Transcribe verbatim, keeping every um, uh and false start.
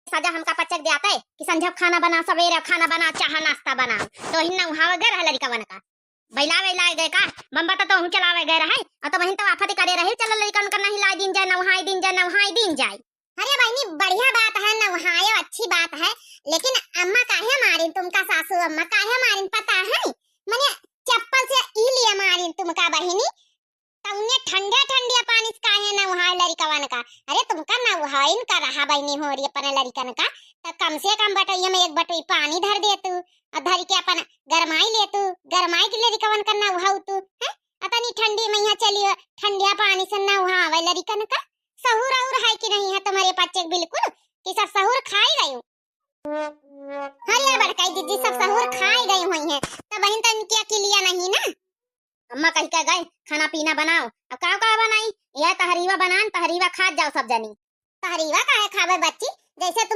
सजा हमका पचक द्यात है कि संझा खाना बना, सवेरे खाना बना, चाह नाश्ता बना, तो हिन नउहावे गए रहा लड़िकवन का। बैला वैला गए का? बम्बा तो तोहू चलावे गए रहे, और तो वहीं तो आफत करे रही, चलो लड़िकवन का नहलाई दीन जाए, नउहाई दीन जाए, नउहाई दीन जाए। अरे बहिनी, बढ़िया बात है, नउहायो अच्छी बात है, लेकिन अम्मा काहे मारिन तुमका, सासू अम्मा काहे मारिन पता है? मने चप्पल से ई लिए मारिन तुमका बहिनी, तउने ठंडा ठंडा पानी से काहे नउहाए लड़िकवन का? अरे तुमका नउहाइन का रहा बहिनी होरी अपने लड़िकन का, त कम से कम बटोइया में एक बटोई पानी धर देतू, और धर के अपन गरमाई लेतू, गरमाई के लड़िकवन का नउहाउतू, हैं? अतनी ठंडी मइहाँ चली हो, ठंडिया पानी से नउहावे लड़िकन का। सहूर अउर है कि नहीं है तुम्हरे पच्चे बिल्कुल, कि सब सहूर खाई गई? अरे बड़काई दीदी, सब सहूर खाई गई हुई हैं, तब बहिन तन क्या किलिया नहीं ना। अम्मा कहि के गए, खाना पीना बनाओ। अब का का बनाई? यह तहरीवा बनान, तहरीवा खात जाओ सब जनी। तहरीवा काहे खावे बच्ची, जैसे तुम